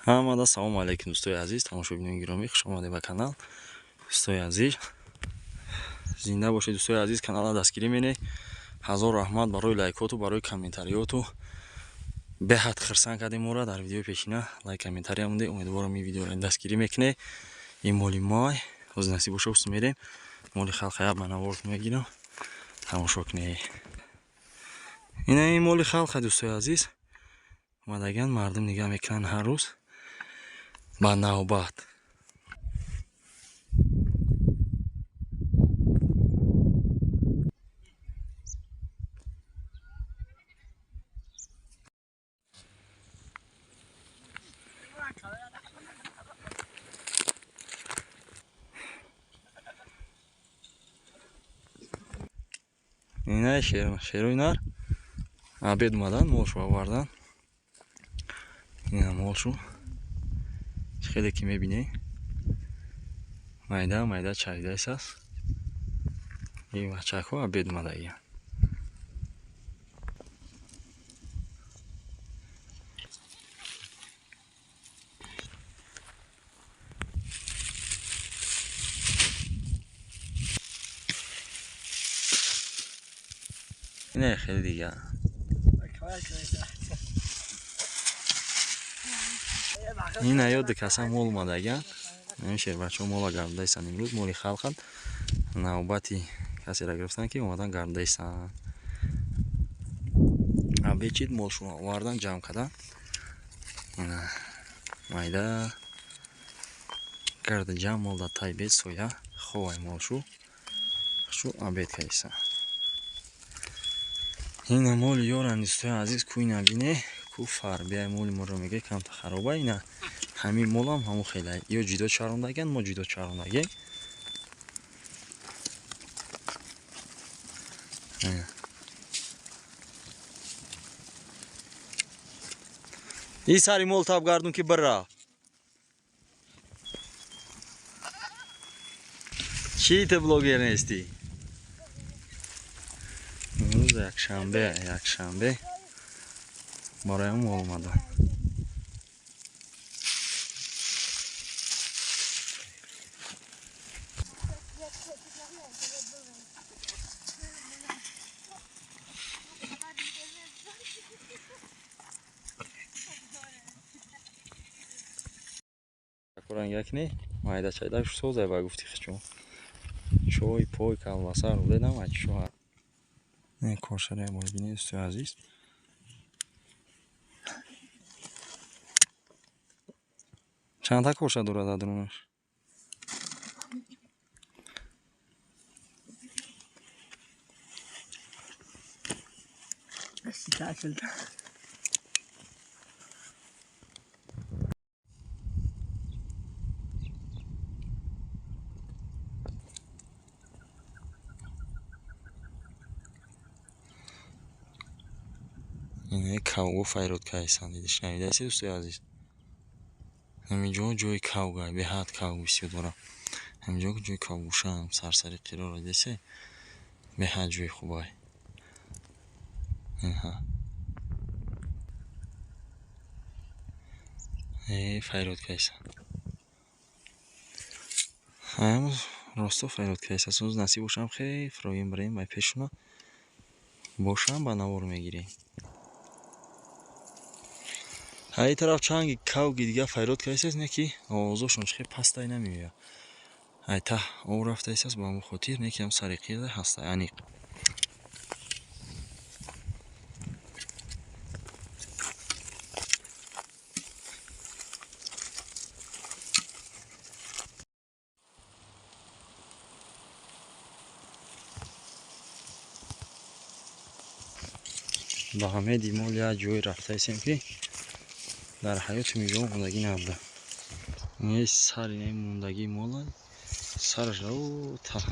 Ҳамада салому алайкум, дӯстои азиз, тамошобинони гиромӣ, хуш омадед ба канал. Дӯстои азиз, зинда бошед, дӯстои азиз, каналро дастгирӣ менед. Ҳазор раҳмат барои лайкоту, барои комментариёту. Беҳад хирсанд кардем моро дар видеои пешина. Лайк, комментария монде. Умедворам, ин видеоро дастгирӣ мекунед. Ин моли мой, ҳозир насиб боша, усту мерем. Моли халқа як ба навор мегирам. Тамошо кунед. Ина ин моли халқа, дӯстои азиз. Омадаган мардум нигаҳ мекунанд ҳар рӯз ба навбат. Ина шерои нар обед омадан, молшу овардан. Ина молшу хеле ки мебинед, майда майда чаридаис аст. Ин бачакҳо обед омадагиянд. Ина хеле дига. Ина ёд каса мол омадагиянд. Ин шербачаҳо мола гардаисанд имрӯз, моли халқанд. Навбати касеро гирифтанд, ки омадан гардаисанд. Обед чид, молшон овардан, ҷамъ кардан. Майда гарда ҷамъ мол дар таи бед соя ховай молшу. Шу обед кардисанд. Ина моли ёранд, дӯстои азиз, ку ина бине, ку фарбияи моли моро мега камта хароба. Ина ҳамин молам ҳамун хеле ё ҷудо чарондагиянд, мо ҷудо чарондагем. И сари мол таб гардун, ки бира. Чӣ ту блогер нестӣ? Имрӯз якшанбе, якшанбе барои мол омадам. Рангакни майда чайда созай ба гуфти хичо. Чой, пой, колбаса руледам ачо. Не кошаре бо бинед, дӯстои азиз. Чандта коша дорад дар дурунаш? 30 та 40 та. Ина кавго файрод кардисанд, диди, шунавидаисед, дӯстои азиз? Ҳаминҷо ҷои кавга, беҳад кавг бисёр дорам. Ҳаминҷо ҷои кавгушам, сарсари қироро дидасе, беҳад ҷои хубай. Инҳа. Файрод кардисанд. Ҳамун росто файрод кардисанд. Соз насиб бошам, хел фироем бирем бай пешуна. Бошам ба навор мегирем. Ҳаи тараф чанги кавги дига файрод кардисаст, не ки овозошон чӣ хел пастай намеояд. Ай таҳ об рафтаисаст, ба ҳамон хотир не ки ҳам сари қирда ҳастай аниқ. Ба ҳамеди мол як ҷое рафтаисем, ки дар ҳаёти миҷо мондагӣ набуда. Ин сари ин мондагии мола сараш таҳ.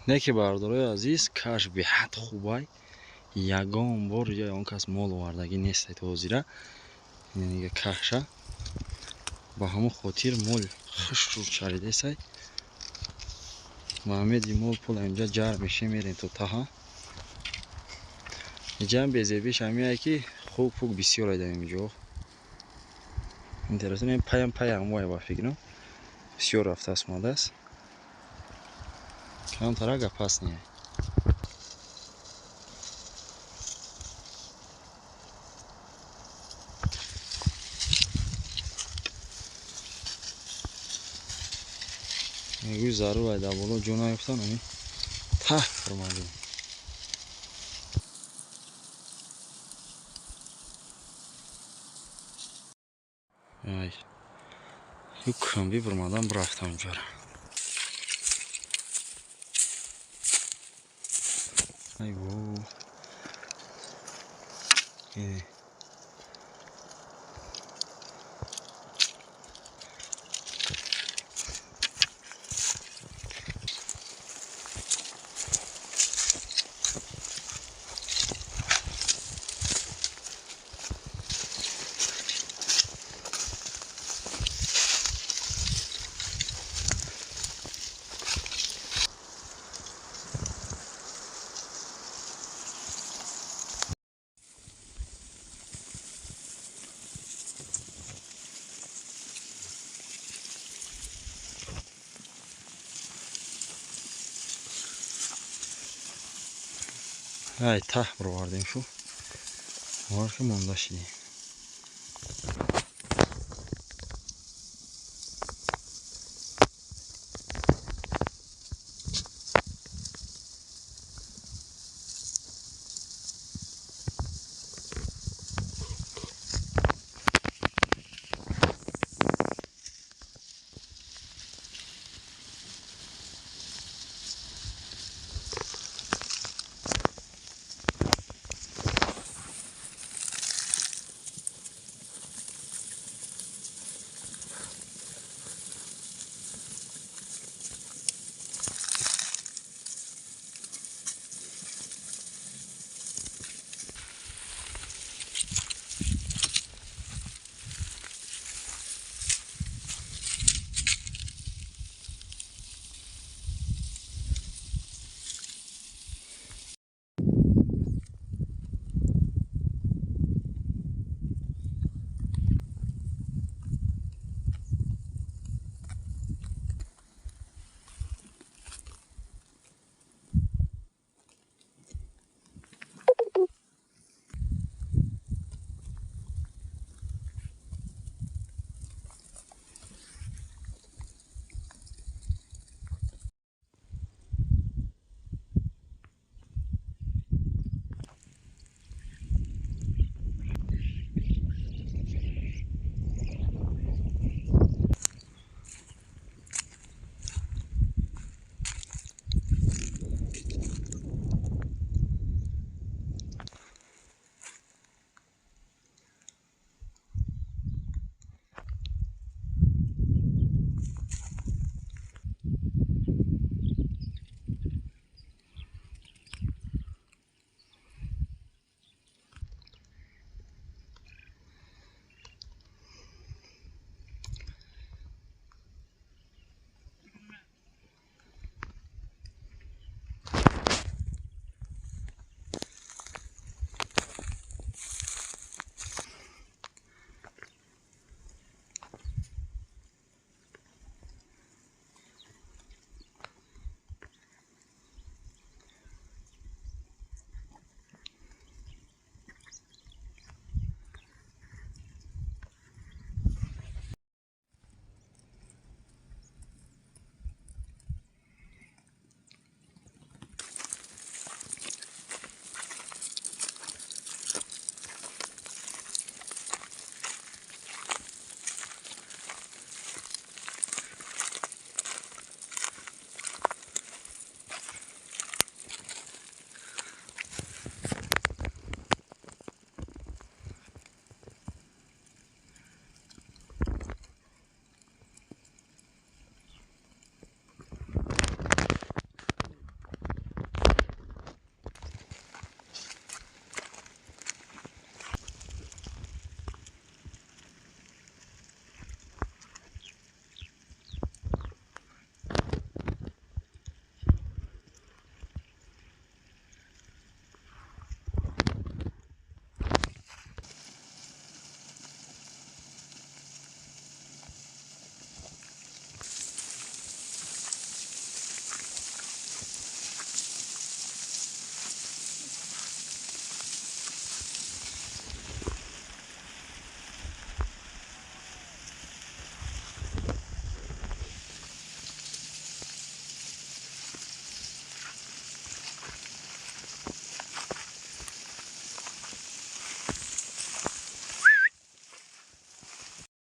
Не ки, бародарои азиз, каш беҳад хубай. Ягон бор ҷои он кас мол овардагӣ нестай то ҳозира. Ина каша. Ба ҳамон хотир мол хушрӯ чаридесай. Муҳаммеди мол пул инҷа ҷар мешем, мерем то таҳа. Иҷам безебиш ҳамияе ки хуб пук бисёр айдам инҷо. Интересно, паям паям вай ба фикрам. Бисёр рафтааст омадааст. Камтара гапас не. Мегӯй зарур ай дар боло ҷо наёфтан, ами таҳ фурмадем. Ай. Юкам бибурмадан бурафтам ҷора. Ай во. Ай таҳ бировардем шу. Вар ки монда шидем.